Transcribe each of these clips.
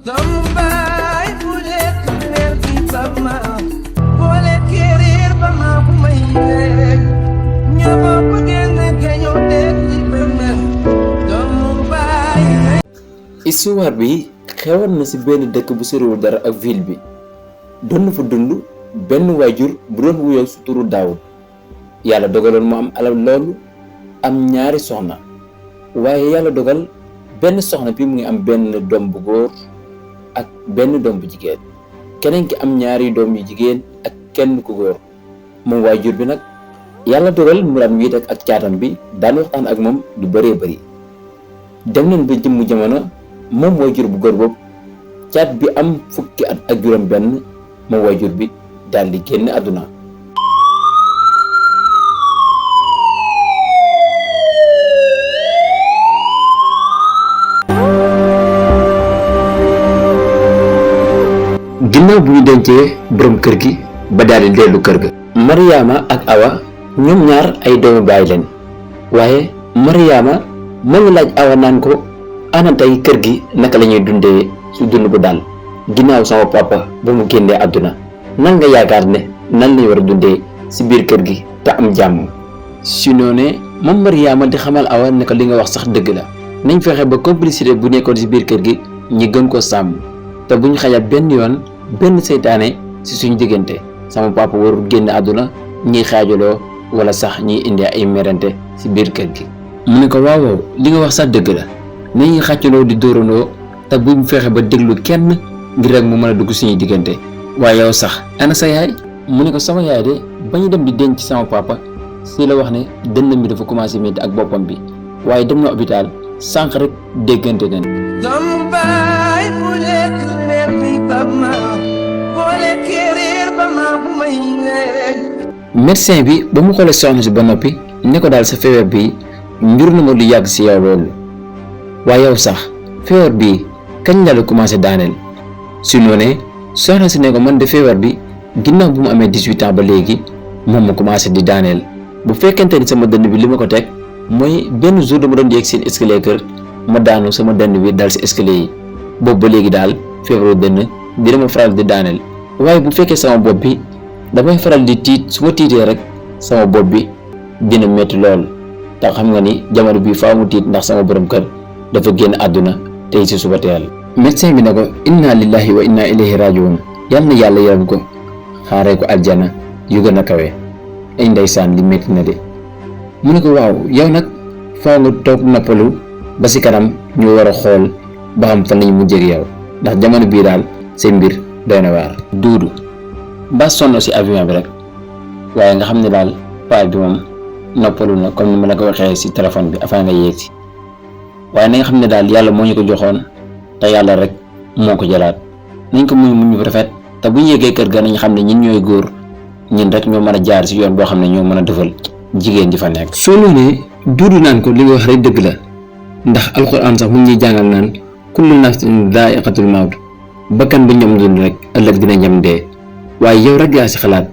Zambaay bu lekk reer bi ba ma boo lekkee reer ba ma bu may lekk ñoo ko génn gañoo dégg li benn Zambaay. histoire bi xewoon na ci benn dëkk bu soriwul dara ak ville bi doon na fa dund benn waajur bu doon wuyoo su turu Daawud. yàlla dogaloon mu am alal loolu am ñaari soxna waaye yàlla dogal benn soxna bi mu ngi am benn doom bu góor ak benn doom bu jigéen, keneen ki am ñaari doom yu jigéen ak kenn ku góor. moom waajur bi nag yàlla dogal mu daan wéet ak caatam bi daan waxtaan ak moom lu bëree bëri. dem nañ ba jëmmu jamono moom waajur bu góor boobu caat bi am fukki at ak juróom benn moom waajur bi daal di génn àdduna. ginnaaw bu ñu dencee borom kër gi ba daal di dellu kër ga. Mariama ak Awa ñoom ñaar ay doomu baay leen waaye Mariama moo ngi laaj Awa naan ko ana tey kër gi naka la ñuy dundee su dund bu daal ginnaaw sama papa ba mu génnee àdduna nan nga yaakaar ne nan lañu war a dundee ci biir kër gi te am jàmm. si noonee moom Mariama di xamal Awa ne ko li nga wax sax dëgg la nañ fexe ba complicité bu nekkoon ci biir kër gi ñi gën ko sàmm te bu ñu xajal benn yoon benn seytaane ci suñu diggante. sama papa warul génn àdduna ñiy xaajaloo wala sax ñiy indi ay merante ci biir kër gi. mu ne ko waaw li nga wax sax dëgg la nañuy xàccaloo di dóorandoo te buñ fexe ba déglu kenn ngir rek mu mën a dugg suñuy diggante. waaye yow sax ana sa yaay. mu ne ko sama yaay de ba ñu dem di denc sama papa si la wax ne dënnam bi dafa commencé métti ak boppam bi waaye dem na hôpital sànq rek déggante nañ. Zambaay bu lekk reer bi ba ma boo lekkee reer ba ma bu may lekk. médecin bi ba mu xoolee soxna si ba noppi ne ko daal sa feebar bi njur na ma lu yàgg si yow loolu waaye yow sax feebar bi kañ la commencé daaneel. su noonee soxna si ne ko man de feebar bi ginnaaw bu mu amee 18 ans ba léegi moom mu commencé di daaneel. bu fekkente ni sama dënn bi li ma ko teg mooy benn jour dama doon yéeg seen escalier kër ma daanu sama dënn bi dal si escalier yi boobu ba léegi daal feebaru dënn dina ma faral di daaneel. waaye bu fekkee sama bopp bi damay faral di tiit su ma tiitee rek sama bopp bi dina métti lool te xam nga ni jamono bii faaw mu tiit ndax sama borom kër dafa génn àdduna tey si suba teel. médecin bi ne ko inna lillahi wa inna ilayhi rajiun yal na yàlla yaram ko xaaree ko aljana yu gën a kawe. ay ndeysaan li métti na de. mu ne ko waaw yow nag faaw nga toog noppalu ba si kanam ñu war a xool ba xam fan lañu mujjee ak yow ndax jamono bii daal seen mbir doy na waar. duudu ba sonn si avion bi rek waaye nga xam ne daal paa bi moom noppalu na comme ni ma la ko waxee si téléphone bi avant nga yéeg si waaye na nga xam ne daal yàlla moo ñu ko joxoon te yàlla rek moo ko jëlaat nañ ko muñ rafet te bu ñu yéegee kër ga nañ xam ne ñun ñooy góor ñun rek ñoo mën a jaar si yoon boo xam ne ñoo mën a defal jigéen ji fa nekk. soo noonee duudu naan ko li nga wax rek dëgg la ndax alxuraan sax mu ngi ñuy jàngal naan kullu nafsin daa'iqatul mawt bakkan bu ñam dund rek ëllëg dina ñam dee waaye yow rek yaa si xalaat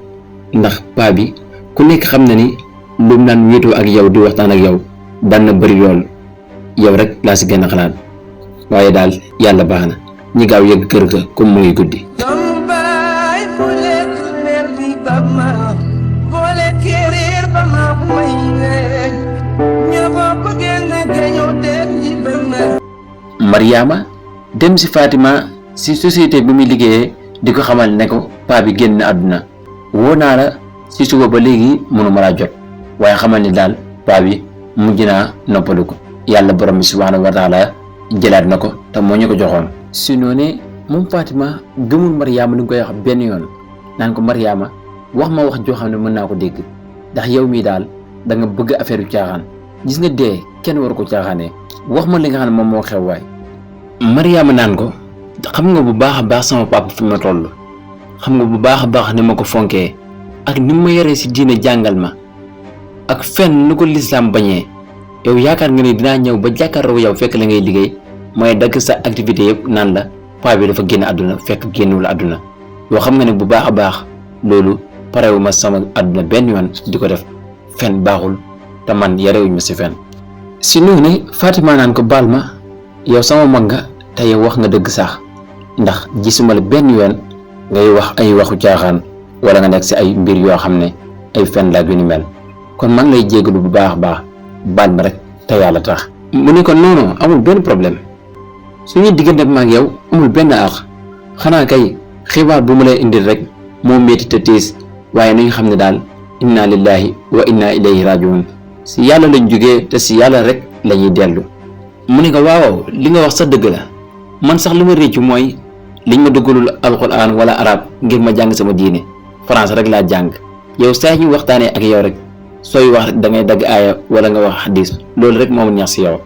ndax paa bi ku nekk xam na ni lu mu daan wéetoo ak yow di waxtaan ak yow daan na bëri lool yow rek laa si gën a xalaat waaye daal yàlla baax na ñi gaaw yëgg kër ga comme mu ngi guddi. Zambaay bu lekk reer bi ba ma boo lekkee reer ba ma bu may lekk ñoo ko génn gañoo dégg li benn. Mariama dem si Fatima si société bi muy liggéeyee di ko xamal ne ko paa bi génn àdduna woo naa la si suba ba léegi mënuma laa jot waaye xamal ni daal paa bi mujj naa noppalu ko yàlla borom bi subhaanahu wa taala jëlaat na ko te moo ñu ko joxoon. si noonee moom Fatima gëmul Mariama li nga koy wax benn yoon naan ko Mariama wax ma wax joo xam ne mën naa ko dégg ndax yow mii daal da nga bëgg affaire yu caaxaan gis nga dee kenn waru ko caaxaanee wax ma li nga xam ne moom moo xew waay. Mariama naan ko xam nga bu baax a baax sama papa fi ma toll xam nga bu baax a baax ni ma ko fonkee ak ni ma yoree si diine jàngal ma ak fenn nu ko lislaam bañee yow yaakaar nga ne dinaa ñëw ba jàkkaarloo yow fekk la ngay liggéey mooy dagg sa activité yëpp naan la paa bi dafa génn àdduna fekk génnul àdduna yoo xam nga ne bu baax a baax loolu parewu ma sama àdduna benn yoon di ko def fen baaxul te man yarewuñ ma si fen. si noonu Fatima naan ko baal ma yow sama mag nga te yow wax nga dëgg sax ndax gisuma la benn yoon ngay wax ay waxu caaxaan wala nga nekk si ay mbir yoo xam ne ay fen la yu ni mel kon maa ngi lay jégalu bu baax a baax baal ma rek te yàlla tax. mu ne ko non amul benn problème suñuy diggante ma ak yow amul benn àq xanaa kay xibaar bu mu lay indil rek moo métti te tiis waaye nañu xam ne daal inna lillahi wa inna ilayhi rajiun si yàlla lañ jógee te si yàlla rek la ñuy dellu. mu ne ko waaw li nga wax sa dëgg la man sax li ma réccu mooy liñ ma duggalul alquran wala arab ngir ma jàng sama diine France rek laa jàng yow saa ñu waxtaanee ak yow rek sooy wax da ngay dagg aaya wala nga wax xadis loolu rek moo ma neex si yow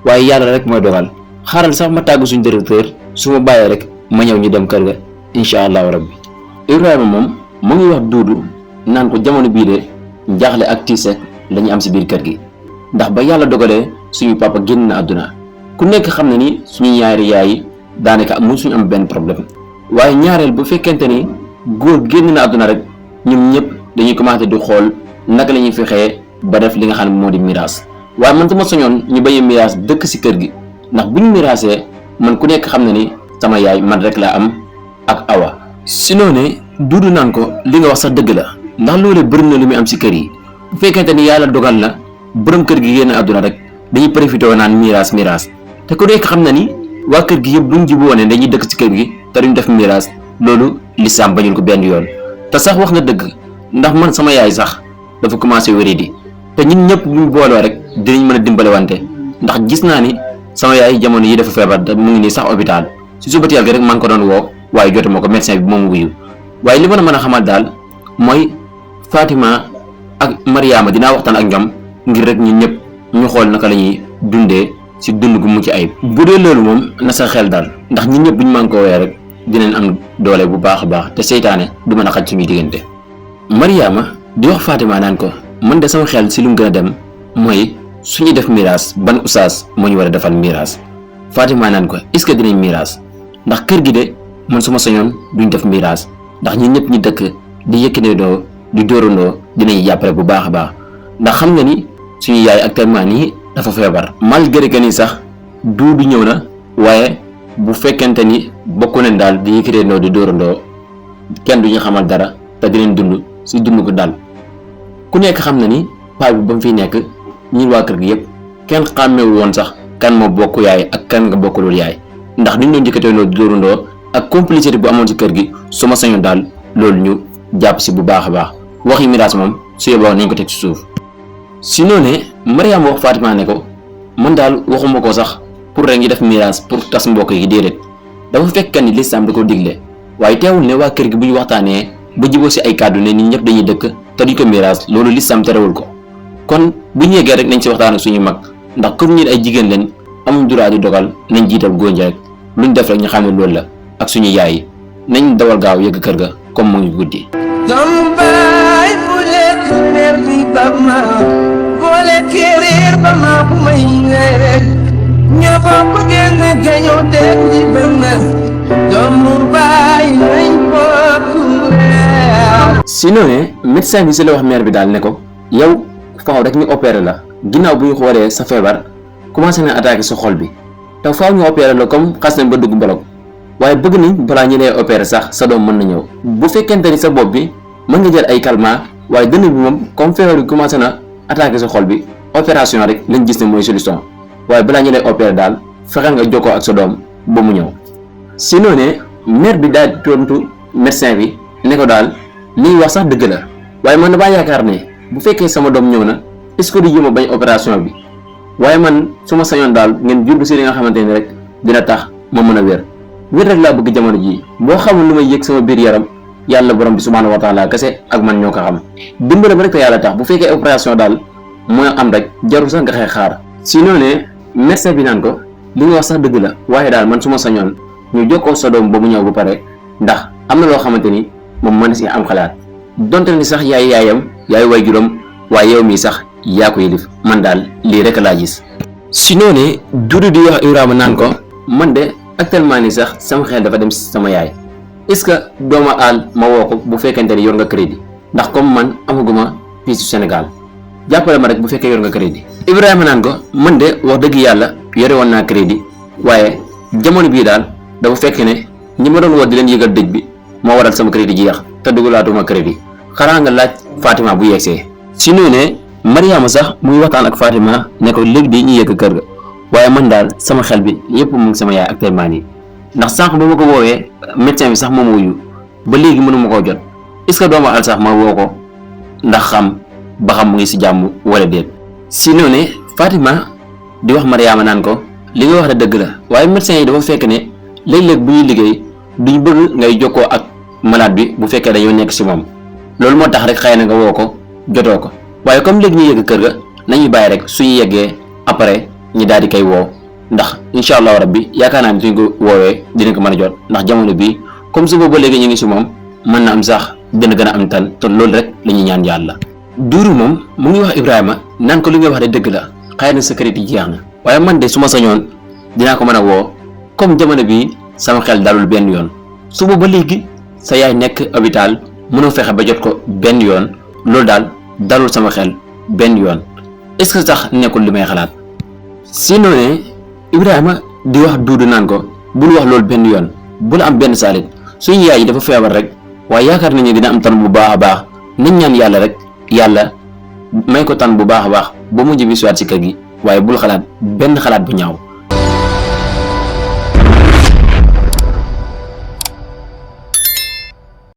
waaye yàlla rek mooy dogal xaaral sax ma tàggu suñ directeur su ma bàyyee rek ma ñëw ñu dem kër ga incha allahu rabbi. Ibrahima moom mu ngi wax Duudu naan ko jamono bii de njaaxle ak tiise la ñu am si biir kër gi ndax ba yàlla dogalee suñu papa génn na àdduna ku nekk xam ne ni suñu ñaari yaay yi daanaka mu suñu am benn problème waaye ñaareel bu fekkente ni góor génn na àdduna rek ñun ñëpp dañuy commencé di xool naka la ñuy fexee ba def li nga xam ne moo di miraas waaye man sama soñoon ñu bañ a miraas dëkk si kër gi ndax bu ñu miraasee man ku nekk xam ne ni sama yaay man rek laa am ak awa si noonu Duudu naan ko li nga wax sax dëgg la ndax loolee bëri na lu muy am si kër yi bu fekkente ni yàlla dogal na borom kër gi génn àdduna rek dañuy profité naan miraas te ku nekk xam na ni waa kër gi yëpp buñ juboo ne dañuy dëkk ci kër gi te duñ def miraas loolu lislaam bañul ko benn yoon te sax wax nga dëgg ndax man sama yaay sax dafa commencé wéradi te ñun ñëpp buñ booloo rek dinañ mën a dimbale wante ndax gis naa ni sama yaay jamono yi dafa feebar mu ngi nii sax hôpital si suba teel gi rek maa ngi ko doon woo waaye jotuma ko médecin bi moom wuyu waaye li ma mën a xamal daal mooy Fatima ak Mariama dinaa waxtaan ak ñoom ngir rek ñun ñëpp ñu xool naka la ñuy dundee si dund gu mucc ayib bu dee loolu moom na sa xel daal ndax ñun ñëpp buñ mën ko woowee rek dinañ am doole bu baax a baax te seytaane du mën a xaj suñuy diggante. Mariama di wax Fatima naan ko man de sama xel si lu mu gën a dem mooy suñuy def miraas ban usaas moo ñu war a defal miraas Fatima naan ko est-ce que dinañ miraas ndax kër gi de man suma sañoon duñ def miraas ndax ñun ñëpp ñi dëkk di yëkkandeedoo di dóorandoo dinañ jàppale bu baax a baax ndax xam nga ni suñu yaay actuellement nii dafa feebar malgré que ni sax Duudu ñëw na waaye bu fekkente ni bokk nañ daal di yëkkandeedoo di dóorandoo kenn duñu xamal dara te dinañ dund si dund ko daal ku nekk xam na ni paa bi ba mu fiy nekk ñun waa kër gi yëpp kenn xàmmewul woon sax kan moo bokk yaay ak kan nga bokkulul yaay ndax duñ doon yëkkandeedoo di dóorandoo ak complicité bu amoon ci kër gi su ma sañoon daal loolu ñu jàpp si bu baax a baax waxi miraas moom su yeboo nañ ko teg ci suuf. si noonu Mariama wax Fatima ne ko man daal waxuma ko sax pour rek ñu def miraas pour tas mbokk yi déedéet dafa fekk ni lislaam da ko digle waaye teewul ne waa kër gi bu ñu waxtaanee ba jiboo si ay kàddu ne nit ñëpp dañuy dëkk te duñ ko miraas loolu lislaam terewul ko kon bu ñu yeggee rek nañ si waxtaan ak suñu mag ndax comme ñun ay jigéen leen amuñ droit di dogal nañ jiital góor ñi rek luñ def rek ñu xam ne loolu la ak suñu yaay yi nañ dawal gaaw yëgg kër ga comme mu ngi guddi. Zambaay bu lekk leer bi ba ma boole kéeréer ba ma bu may ñeere ñoo bokk génn gañoo dégg di benn doomu baay nañ bokk leer. si noonu médecin bi si la wax mère bi daal ne ko yow faaw rek ñu opéré la ginnaaw bu ñu xoolee sa feebar commencé na attaqué sa xol bi te faaw ñu opéré la comme xas nañ ba dugg bolok waaye bëgg nañ balaa ñu lay opéré sax sa doom mën na ñëw bu fekkente ni sa bopp bi mën nga jël ay calmants waaye dënn bi moom comme feebar bi commencé na attaqué sa xol bi opération rek lañ gis ne mooy solution waaye balaa ñu lay opéré daal fexeel nga jokkoo ak sa doom ba mu ñëw. si noonu mère bi daal tontu médecin bi ne ko daal liy wax sax dëgg la waaye man damaa yaakaar ne bu fekkee sama doom ñëw na est-ce que du jéem a bañ opération bi waaye man su ma sañoon daal ngeen jublu si li nga xamante ni rek dina tax ma mën a wér. wér rek laa bëgg jamono jii boo xamul lu may yëg sama biir yaram yàlla borom bi subhaanahu wa taala kese ak man ñoo ko xam dimbale ba rek te yàlla tax bu fekkee opération daal mooy am rek jarul sax nga xëy xaar. si noonu médecin bi naan ko li nga wax sax dëgg la waaye daal man su ma sañoon ñu jokkoo sa doom ba mu ñëw ba pare ndax am na loo xamante ni moom mën na si am xalaat donte ni sax yaayam yaay way juróom waaye yow mii sax yaa ko yilif man daal lii rek laa gis. si noonu Duudu di wax Ibrahima naan ko man de. actuellement nii sax sama xel dafa dem sama yaay est-ce que dooma aal ma woo ko bu fekkente ni yor nga crédit ndax comme man amaguma fii ci Sénégal jàppale ma rek bu fekkee yor nga crédit. Ibrahima naan ko man de wax dëgg yàlla yore woon naa crédit waaye jamono bii daal dafa fekk ne ñi ma doon woo di leen yëgal dëj bi moo waral sama crédit jeex te dugalaatuma crédit xanaa nga laaj Fatima bu yegsee. si noonee Mariama sax muy waxtaan ak Fatima ne ko léegi di ñu yëgg kër ga waaye man daal sama xel bi yëpp mu ngi sama yaay actuellement nii ndax sànq ba ma ko woowee médecin bi sax moom wuyu ba léegi mënuma koo jot est-ce que doomu al sax ma woo ko ndax xam ba xam mu ngi si jàmm wala déet. si noonee Fatima di wax Mariama naan ko li nga wax ne dëgg la waaye médecin yi dafa fekk ne léeg-léeg bu ñuy liggéey duñ bëgg ngay jokkoo ak malade bi bu fekkee dañoo nekk si moom loolu moo tax rek xëy na nga woo ko jotoo ko waaye comme léegi ñu yegg kër ga nañuy bàyyi rek suñu yeggee après ñi daal di koy woo ndax incha allahu rabbi yaakaar naa ne suñ ko woowee dina ko mën a jot ndax jamono bii comme suba ba léegi ñu ngi si moom mën na am sax dina gën a am tan te loolu rek la ñuy ñaan yàlla. Duuru moom mu ngi wax Ibrahima naan ko li nga wax de dëgg la xëy na sa crédit jeex na waaye man de su ma sañoon dinaa ko mën a woo comme jamono bii sama xel dalul benn yoon suba ba léegi sa yaay nekk hôpital mënoo fexe ba jot ko benn yoon loolu daal dalul sama xel benn yoon est-ce que sax nekkul li may xalaat. si noonee Ibrahima di wax Duudu naan ko bul wax loolu benn yoon bul am benn saalit suñu yaay yi dafa feebar rek waaye yaakaar nañu dina am tan bu baax a baax nañ ñaan yàlla rek yàlla may ko tan bu baax a baax ba mu njëbi siwaat si kër gi waaye bul xalaat benn xalaat bu ñaaw.